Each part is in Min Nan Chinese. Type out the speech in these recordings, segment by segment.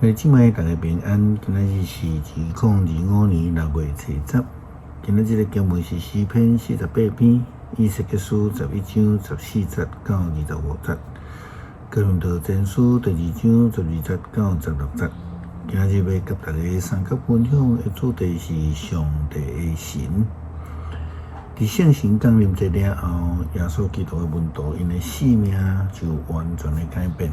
兄弟姊妹，大家平安。今仔日是2025年6月初十。今仔這个經文是詩篇48篇，以西結書11章14節到25節，哥林多前書第二章12節到16節。今仔日欲佮大家相佮分享的主題是上帝的神。佇聖神降臨這了後，耶穌基督的門徒𪜶的生命就完全的改變。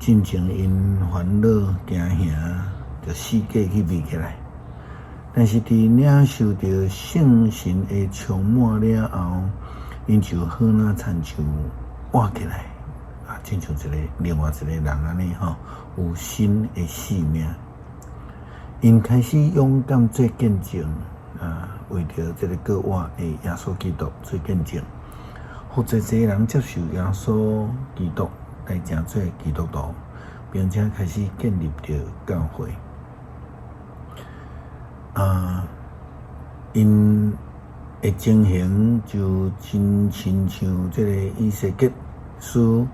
進前𪜶煩惱驚嚇，就四界去避起來。但是佇領受著聖神的充滿了後，𪜶就好若親像活起來，啊，親像一個另外一個人按呢吼，有新的生命。𪜶開始勇敢做見證，啊，為著這个復活的耶穌基督做見證，予濟濟人接受耶穌基督來成做基督徒，並且開始建立著教會。啊，𪜶的情形就真親像這个以西結書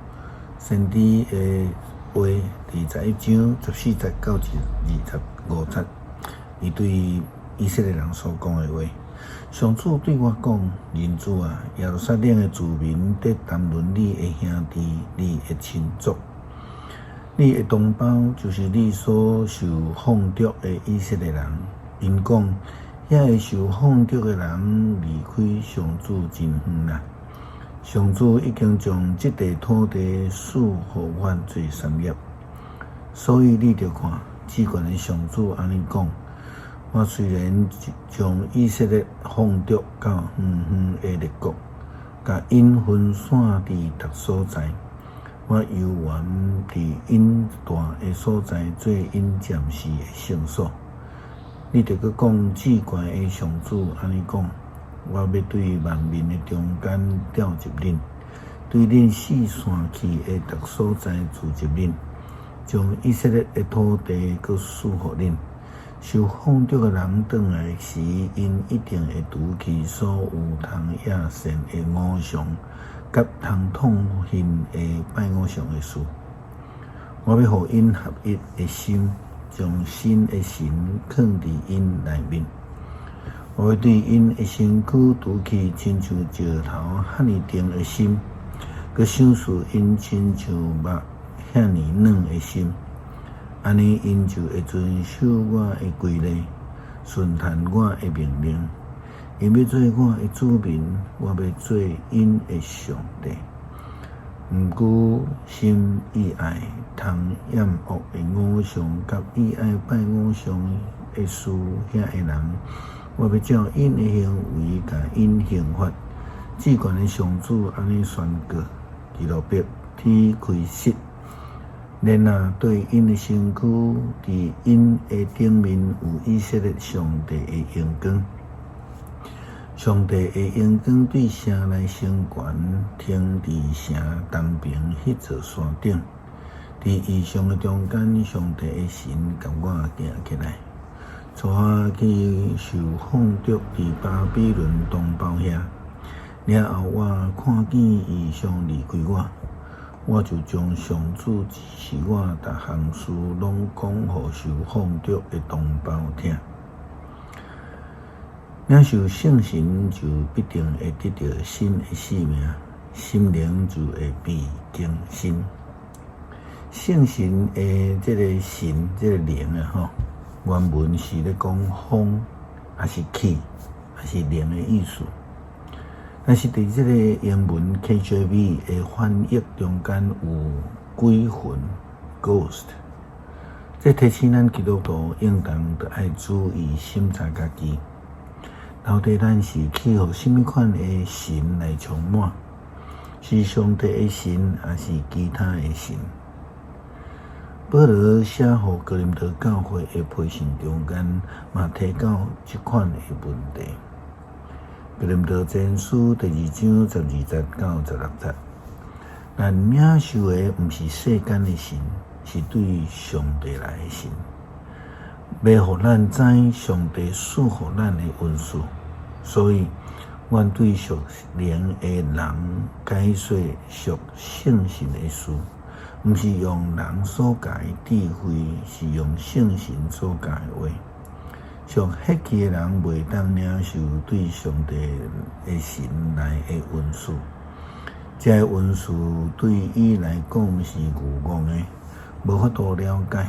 先知的話，第11章14節到25節，伊對以色列人所講的話。上主對我講：人子啊，耶路撒冷的住民佇談論你的兄弟、你的親族、你的同胞，就是你所受放逐的以色列人。𪜶講，遐个受放逐的人離開上主真遠啦。上主已經將這塊土地賜予阮做產業，所以你著看，至懸的上主按呢講：我雖然將以色列放逐到遠遠的列國，共𪜶分散佇逐所在，我猶原佇𪜶蹛的所在做𪜶暫時的聖所。你著閣講，至懸的上主按呢講：我欲對萬民的中間召集恁，對恁四散去的逐所在聚集恁，將以色列的土地閣賜予恁。受放逐的人轉來時，𪜶一定會除去所有通厭善的偶像，佮通痛恨的拜偶像的事。我欲予𪜶合一的心，將新的神囥佇𪜶內面。我欲對𪜶的身軀除去親像石頭遐爾重的心，閣賞賜𪜶親像肉遐爾軟的心。按呢，𪜶就會遵守我的規例，順從我的命令。𪜶欲做我的子民，我欲做𪜶的上帝。毋過心意愛通厭惡的偶像，佮意愛拜偶像的事遐个人，我欲照𪜶的行為共𪜶刑罰。至懸的上主按呢宣告：基路伯鐵開室，然後對𪜶的身軀，佇𪜶的頂面有以色列上帝的榮光。上帝的榮光對城內升懸，停佇城東爿彼座山頂。佇異象的中間，上帝的神共我行起來，帶我去受放逐佇巴比倫同胞遐。了後我看見異象離開我，我就將上主指示我逐項事攏講予受放逐的同胞聽。領受聖神就必定會得著新的生命，心靈就會被更新。聖神的這个神，這个靈啊吼，原文是咧講風，抑是氣，抑是靈的意思。但是佇這个英文 KJV 的翻譯中間有鬼魂 ghost，這提醒咱基督徒應當著愛注意審查家己，到底咱是去予啥物款的神來充滿？是上帝的神，抑是其他的神？保羅寫予哥林多教會的批信中間，嘛提到這款的問題。哥林多前書第二章12節到16節，咱領受的毋是世間的神，是對上帝來的神，欲予咱知上帝賜予咱的恩賜。所以，阮對屬靈的人解說屬聖神的事，毋是用人所教的智慧，是用聖神所教的話。屬血氣的人袂當領受對上帝的神來的恩賜，這個恩賜對伊來講是愚戇的，無法度了解，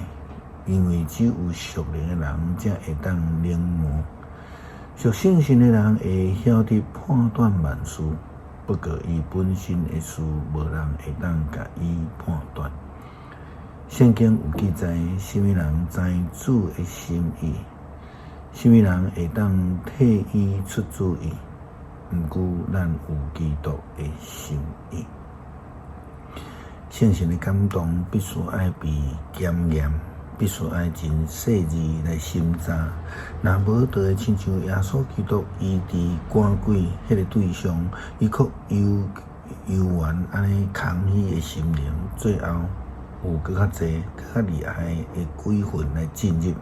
因為只有屬靈的人才會當領悟。屬聖神的人會曉得判斷萬事，不過伊本身的事，無人會當共伊判斷。聖經有記載，啥物人知主的心意？啥物人會當替伊出主意？毋過咱有基督的心意。聖神的感動必須愛被檢驗，必須愛真細膩來審查。若無就會親像耶穌基督醫治趕鬼彼个對象，伊閣猶猶原按呢空虛的心靈，最後有閣較濟、閣較厲害的鬼魂來進入，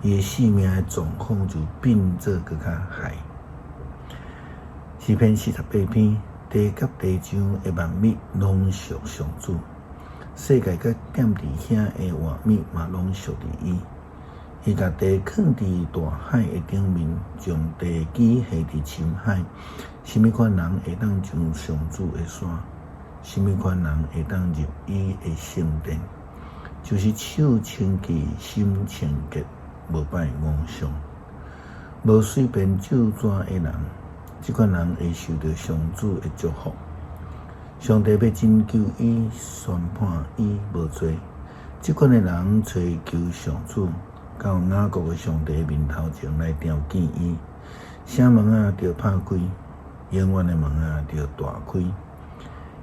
伊的性命的狀況就變做閣較害。詩篇48篇，地佮地上的萬物攏屬上主，世界佮踮佇遐的活物嘛攏屬佇伊。伊共地囥佇大海的頂面，將地基下佇深海。啥物款人會當上上主的山？啥物款人會當入伊的聖殿？就是手清潔、心清潔，無拜偶像，無隨便咒詛的人，這款人會受著上主的祝福。上帝欲拯救伊，宣判伊無罪。這款的人揣求上主，到雅各的上帝面頭前來朝見伊。城門仔著拍開，永遠的門仔著大開。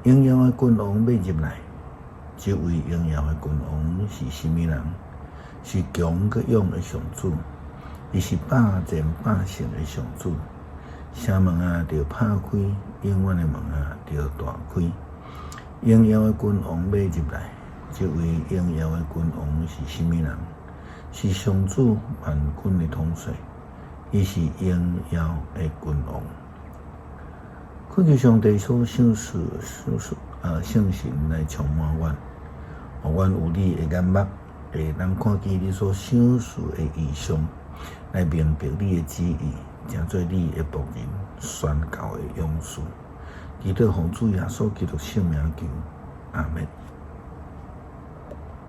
榮耀的君王欲入來，這位榮耀的君王是啥物人？是強閣勇的上主，伊是百戰百勝的上主。城門仔著拍開，永遠的門仔著大開。榮耀的君王欲入來，這位榮耀的君王是啥物人？是上主萬軍的統帥，伊是榮耀的君王。懇求上帝所賞賜、所賜聖神來充滿阮，予阮有你的眼目，會當看見你所賞賜的異象，來明白你的旨意，成做你的僕人，宣告的勇士。祈禱奉主耶穌基督聖名求，阿們。